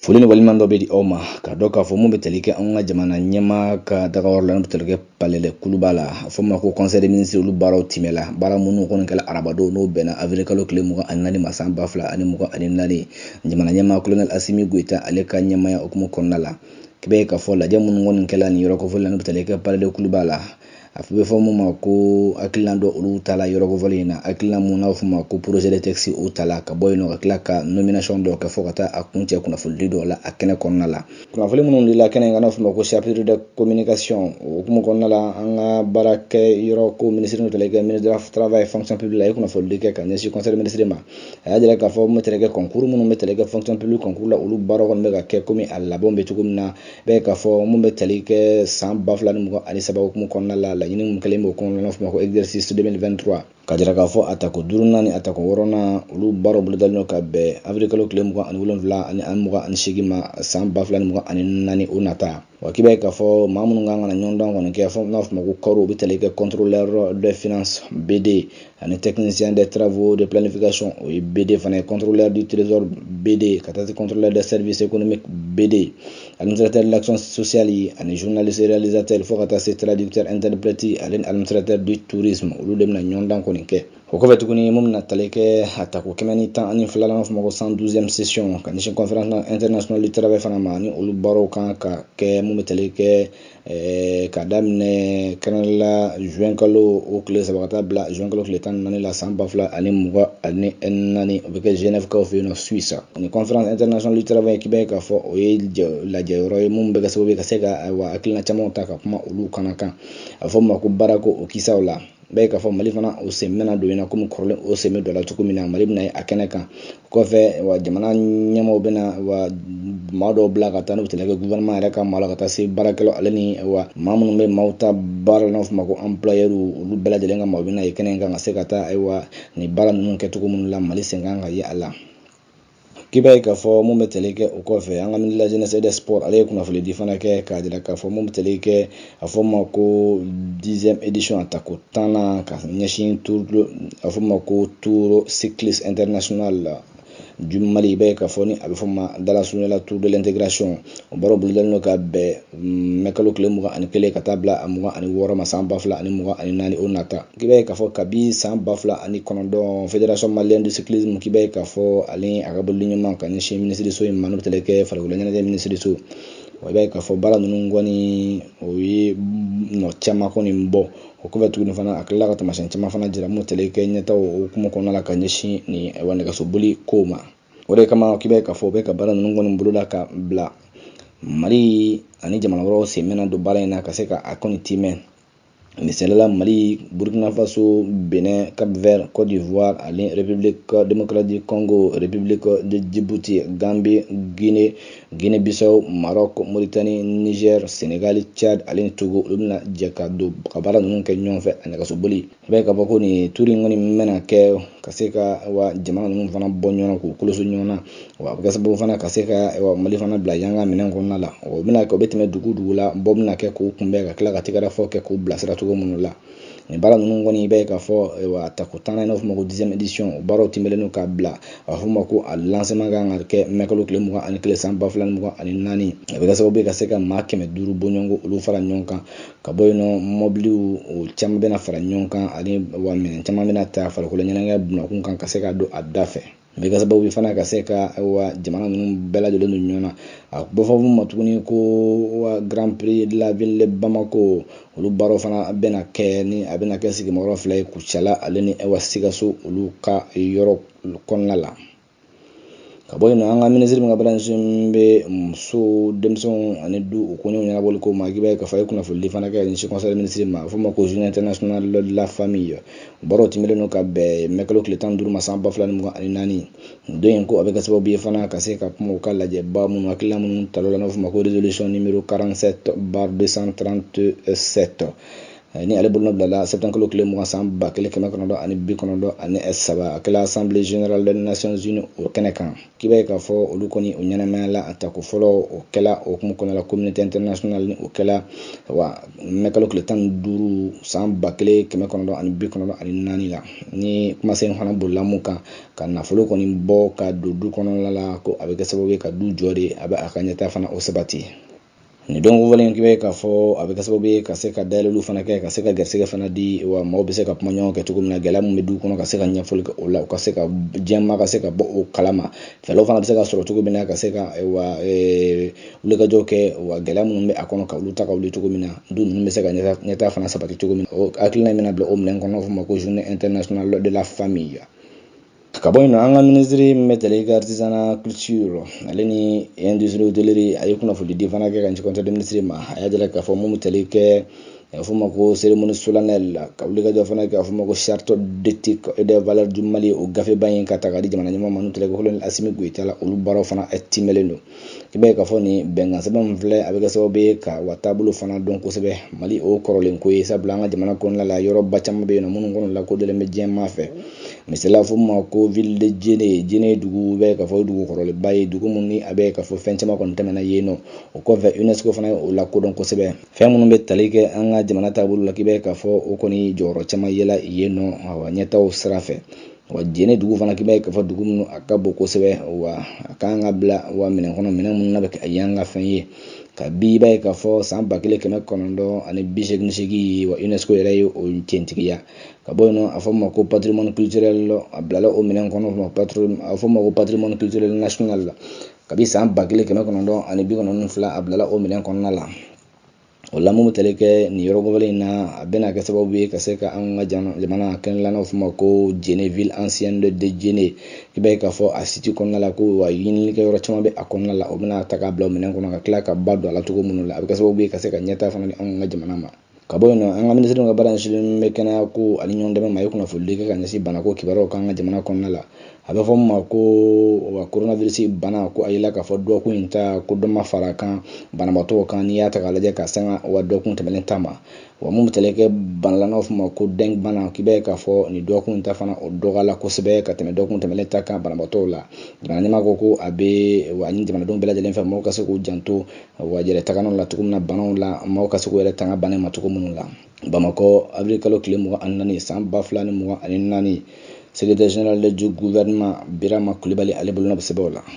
Foli ni waleɲumandɔn bɛ di aw ma ka dɔn k'a fɔ mun bɛ tali kɛ an ka jamana ɲɛmaa ka dagayɔrɔ la, n'o bɛ tali kɛ palais de Kuluba la, a fɔ ma ko conseil des ministres, olu baaraw timɛla. Baara minnu kɔni kɛla arabadon, n'o bɛnna avril kalo tile 24 ma san 2024, jamana ɲɛmaa colonel Asimi Goyita, ale ka ɲɛmaaya hukumu kɔnɔna la, k'i bɛ k'a fɔ lajɛ minnu kɔni kɛla nin yɔrɔ kofɔlen la, n'o bɛ tali kɛ palais de Kuluba la, a bɛ fɔ mun ma ko hakilina dɔ olu tala yɔrɔ kofɔlen in na, hakilina mun n'a bɛ fɔ ma ko projet de texte, o tala ka bɔ yen nɔ, ka tila ka nomination dɔw kɛ fo ka taa a kuncɛ kunnafonidi dɔw la a kɛnɛ kɔnɔna la. Kunnafoni minnu dila kɛnɛ kan, n'a fɔ ma ko chapitre de communication, o hukumu kɔnɔna la, an ka baarakɛ yɔrɔ ko minisiri, n'o tali kɛ ministre de travail, fonction publique la, a ye kunnafonidi kɛ ka ɲɛsin conseil des ministres ma. A y'a jira k'a fɔ mun bɛ tali kɛ concours minnu bɛ tali kɛ fonction publique concours la, olu baara kɔni bɛ ka kɛ komi a labɛnw bɛ cogo min na. Bɛɛ k'a fɔ mun bɛ tali kɛ san 2023 hukumu kɔnɔna la, laɲini mun kɛlen b'o kɔnɔna na, n'a fɔ ma ko exercice 2023, ka jira k'a fɔ a tako duurunan ni a tako wɔɔrɔnan, olu baaraw bolodalen don ka bɛn avril kalo tile 27 ani 28 ma san 2024 o nata. Wa k'i b'a ye k'a fɔ maa minnu kan ka na ɲɔgɔndan kɔni kɛ, fɔ n'a fɔ ma ko karo, o bɛ tali kɛ contrôleur de finance BD ani technicien des travaux de planification, o ye BD fana ye, contrôleur du trésor BD, ka taa se contrôleur des services économiques BD, administrateur de l'action sociale ani journaliste réalisateur, fo ka taa se traducteur interprète ale ni administrateur du tourisme, olu de bɛna ɲɔgɔndan kɔni kɛ. O kɔfɛ tuguni, mun bɛna tali kɛ a tako 112 n'a fɔ ma ko 112e session, ka ɲɛsin conférence internationale du travail fana ma, ni olu baaraw kan ka kɛ, mun bɛ tali kɛ ka daminɛ kɛrɛnkɛrɛnnenya juin kalo o tile 3 ka taa bila juin kalo tile 14 la san 2024, o bɛ kɛ Genève kaw fɛ yen nɔ, Suisse. Ni conférence internationale du travail, k'i b'a ye k'a fɔ o ye lajɛyɔrɔ ye mun bɛ kɛ sababu ye ka se ka, ayiwa, hakilina camanw ta ka kuma olu kana kan, a bɛ fɔ min ma ko baarako o kisaw la. Bɛɛ ye k'a fɔ Mali fana o sen bɛna don in na, komi kɔrɔlen o sen bɛ don a la cogo min na, Mali bɛna ye a kɛnɛ kan. Kɔfɛ wa, jamana ɲɛmaaw bɛna wa maa dɔw bila ka taa, n'u bɛ tali kɛ gouvernement yɛrɛ ka maa la, ka taa se baarakɛlaw ale ni wa maa minnu bɛ maaw ta baara la, n'a fɔ ma ko employeur, olu bɛɛ lajɛlen ka maaw bɛna ye kɛnɛ kan ka se ka taa, ayiwa, nin baara ninnu kɛcogo minnu la, Mali sen kan ka ye a la. K'i b'a ye k'a fɔ mun bɛ tali kɛ o kɔfɛ, an ka ministre de la jeunesse et des sports, ale ye kunnafoni di fana kɛ k'a jira k'a fɔ mun bɛ tali kɛ, a fɔ ma ko 10e édition, a tako 10nan, ka ɲɛsin tour, a fɔ ma ko Tour cycliste international du Mali. I b'a ye k'a fɔ ni a bɛ fɔ ma dalasurunya Tour de l'intégration, o baaraw bolodalen don ka bɛn mɛ kalo tile 21 ka taa bila a 26 ma san 2024 o nata. K'i b'a ye k'a fɔ kabi san 2009, fédération malienne de cyclisme, k'i b'a ye k'a fɔ ale a ka bolodi ɲuman ka ɲɛsin minisiriso in ma, n'o bɛ tali kɛ farikolo ɲɛnajɛ minisiriso, wa i b'a ye k'a fɔ baara ninnu kɔni, o ye nɔ caman kɔni bɔ. O kɔfɛ tuguni fana, a tilala ka taamasiyɛn caman fana jira mun tali kɛ ɲɛtaw hukumu kɔnɔna la ka ɲɛsin nin, ayiwa, nɛgɛsoboli kow ma. O de kama, k'i b'a ye k'a fɔ u bɛ ka baara ninnu kɔni boloda ka bila Mali ani jamana wɛrɛw sen bɛna don baara in na ka se ka a kɔni timɛ. Misali la, Mali, Burkina Faso, Benin, Cap Vert, Côte d'Ivoire ani République démocratique du Congo, République de Djibouti, Gambie, Guinée, Guinée Bissau, Maroc, Mauritanie, Niger, Sénégal, Tchad ale ni Togo, olu bɛna jɛ ka don ka baara ninnu kɛ ɲɔgɔn fɛ a nɛgɛsoboli. I b'a ye k'a fɔ ko nin tour in kɔni bɛna kɛ ka se ka wa jamana ninnu fana bɔ ɲɔgɔn na, k'u koloso ɲɔgɔn na, wa a bɛ kɛ sababu fana ka se ka Mali fana bila yanga minɛn kɔnɔna la. O bɛna kɛ, o bɛ tɛmɛ dugu dugu la, bɔ bɛna kɛ k'u kunbɛn, ka tila ka tɛgɛrɛ fɔ kɛ k'u bilasira cogo minnu la. Nin baara ninnu kɔni, i b'a ye k'a fɔ wa tako 10nan, n'a fɔ ma ko 10e édition, o baaraw tɛmɛnen don ka bila, a bɛ fɔ ma ko a lancement kan ka kɛ mɛ kalo tile 21 san 2024. A bɛ kɛ sababu ye ka se ka maa 500 bɔɲɔgɔnko olu fara ɲɔgɔn kan ka bɔ yen nɔ, mɔbiliw o caman bɛna fara ɲɔgɔn kan, ani wa minɛn caman bɛna ta farikolo ɲɛnajɛ bunakun kan ka se ka don a da fɛ. A bɛ kɛ sababu ye fana ka se ka wa jamana ninnu bɛɛ lajɛlen don ɲɔgɔn na. A bɛ fɔ mun ma tuguni ko wa Grand Prix de la ville de Bamako, olu baaraw fana bɛna kɛ, ni a bɛna kɛ sigimayɔrɔ fila ye, Kucala ale ni wa Sikaso, olu ka yɔrɔ kɔnɔna la. Ka bɔ yen nɔ, an ka minisiri min ka baara ɲɛsin bɛ muso, denmisɛnw ani du u koɲɛw ɲɛnabɔli ko ma, k'i b'a ye k'a fɔ a ye kunnafonidi fana kɛ ɲɛsin conseil des ministres ma, a bɛ fɔ o ma ko journée internationale de la famille. O baaraw tɛmɛnen don ka bɛn mɛ kalo tile 15 ma san 2024. Don in ko a bɛ kɛ sababu ye fana ka se ka kuma u ka lajɛba minnu hakilina minnu tal'o la, n'a bɛ fɔ o ma ko résolution numéro 47/237. Ni ale bolonɔ bilala septembre kalo tile 20 san 1993, a kɛla Assemblée générale des Nations Unies o kɛnɛ kan. K'i b'a ye k'a fɔ olu kɔni o ɲɛnamayala a tako fɔlɔ, o kɛla o hukumu kɔnɔna la communauté internationale, ni o kɛla wa mɛ kalo tile 15 san 1994 la. Ni kumasen fana bolila mun kan, ka nafolo kɔni bɔ ka don du kɔnɔna la, ko a bɛ kɛ sababu ye ka du jɔ de, a bɛ a ka ɲɛtaa fana o sabati. Nin don kofɔlen, k'i b'a ye k'a fɔ a bɛ kɛ sababu ye ka se ka dayɛlɛliw fana kɛ, ka se ka garisigɛ fana di, wa maaw bɛ se ka kuma ɲɔgɔn kɛ cogo min na, gɛlɛya min bɛ du kɔnɔ, ka se ka ɲɛfɔli kɛ o la, u ka se ka diɲɛmaa ka se ka bɔ o kalama, fɛɛrɛw fana bɛ se ka sɔrɔ cogo min na, ka se ka wa wulikajɔ kɛ, wa gɛlɛya minnu bɛ a kɔnɔ, ka olu ta ka wuli cogo min na, du ninnu bɛ se ka ɲɛtaa fana sabati cogo min na. O hakilina in bɛna bila o minɛn kɔnɔ, f'o ma ko Journée internationale de la famille. Ka bɔ yen nɔ, an ka minisiri min bɛ tali kɛ artisanat, culture ale ni industrie hôtellerie, a ye kunnafoni di fana kɛ ka ɲɛsin conseil des ministres ma. A y'a jira k'a fɔ mun bɛ tali kɛ, a fɔ ma ko cérémonie solennelle, ka wulikajɔ fana kɛ, a fɔ ma ko charte d'éthique et des valeurs du Mali, o gafeba in ka ta ka di jamana ɲɛmaa ma, n'o tɛgɛ ko colonel Assimi Goïta la, olu baaraw fana timɛlen don. I b'a ye k'a fɔ nin bɛnkan sɛbɛn min filɛ, a bɛ kɛ sababu ye ka wa taabolo fana dɔn kosɛbɛ Mali, o kɔrɔlen ko ye, sabula an ka jamana kɔnɔna la, yɔrɔba caman bɛ yen nɔ minnu kɔnɔ lakodɔnlen bɛ diɲɛmaa fɛ. Misaliya, fɔ ma ko ville de Djenné. Djenné dugu bɛ k'a fɔ dugu kɔrɔlenba ye, dugu mun ni a bɛ k'a fɔ fɛn caman kɔni tɛmɛna yen nɔ. O kɔfɛ, UNESCO fana ye o lakodɔn kosɛbɛ. Fɛn minnu bɛ tali kɛ an ka jamana taabolo la, k'i bɛ k'a fɔ o kɔni jɔyɔrɔ caman yela yen nɔ, awa, ɲɛtaw sira fɛ. Wa Djenné dugu fana, k'i b'a ye k'a fɔ dugu minnu a ka bon kosɛbɛ, wa a kan ka bila wa minɛn kɔnɔ, minɛn minnu n'a bɛ kɛ y'an ka fɛn ye. Kabi i b'a ye k'a fɔ san 1988, wa UNESCO yɛrɛ ye o tiɲɛtigiya. Ka bɔ yen nɔ, a fɔ ma ko patrimoine culturel, a bilala o minɛn kɔnɔ, a fɔ ma ko patrimoine culturel national la. Kabi san 1992, a bilala o minɛn kɔnɔna la. O la, mun bɛ tali kɛ nin yɔrɔ kofɔlen in na, a bɛna kɛ sababu ye ka se ka an ka jamana kɛnɛ n'a fɔ ma ko Djenné, ville ancienne de Djenné. I b'a ye k'a fɔ a site kɔnɔna la, ko wa ɲininikɛ yɔrɔ caman bɛ a kɔnɔna la, o bɛna ta k'a bila o minɛn kɔnɔ, ka tila ka ba don a la cogo minnu la, a bɛ kɛ sababu ye ka se ka ɲɛtaa fana di anw ka jamana ma. Ka bɔ yen nɔ, an ka minisiri ka baara ɲɛsinnen bɛ kɛnɛya ko ani ɲɔgɔn dɛmɛ ma, a ye kunnafoni kɛ ka ɲɛsin banako kibaruyaw kan an ka jamana kɔnɔna la. A bɛ fɔ min ma ko wa coronavirus bana, ko a yela k'a fɔ dɔgɔkun in ta, ko dɔ ma fara a kan banabaatɔw kan, n'i y'a ta k'a lajɛ ka sanga wa dɔgɔkun tɛmɛnen ta ma. Wa mun bɛ tali kɛ bana la, n'a fɔ ma ko dengue bana, k'i b'a ye k'a fɔ nin dɔgɔkun in ta fana, o dɔgɔyala kosɛbɛ ka tɛmɛ dɔgɔkun tɛmɛnen ta kan banabaatɔw la. Jamana ɲɛmaa ko ko a bɛ wa ɲini jamanadenw bɛɛ lajɛlen fɛ, maaw ka se k'u janto wa yɛrɛ taganaw la cogo min na, banaw la, maaw ka se k'u yɛrɛ tanga bana in ma cogo minnu la. Bamakɔ, avril kalo tile 24 san 2024, secrétaire général du gouvernement Birama Kulibali, ale bolonɔ bɛ sɛbɛn o la.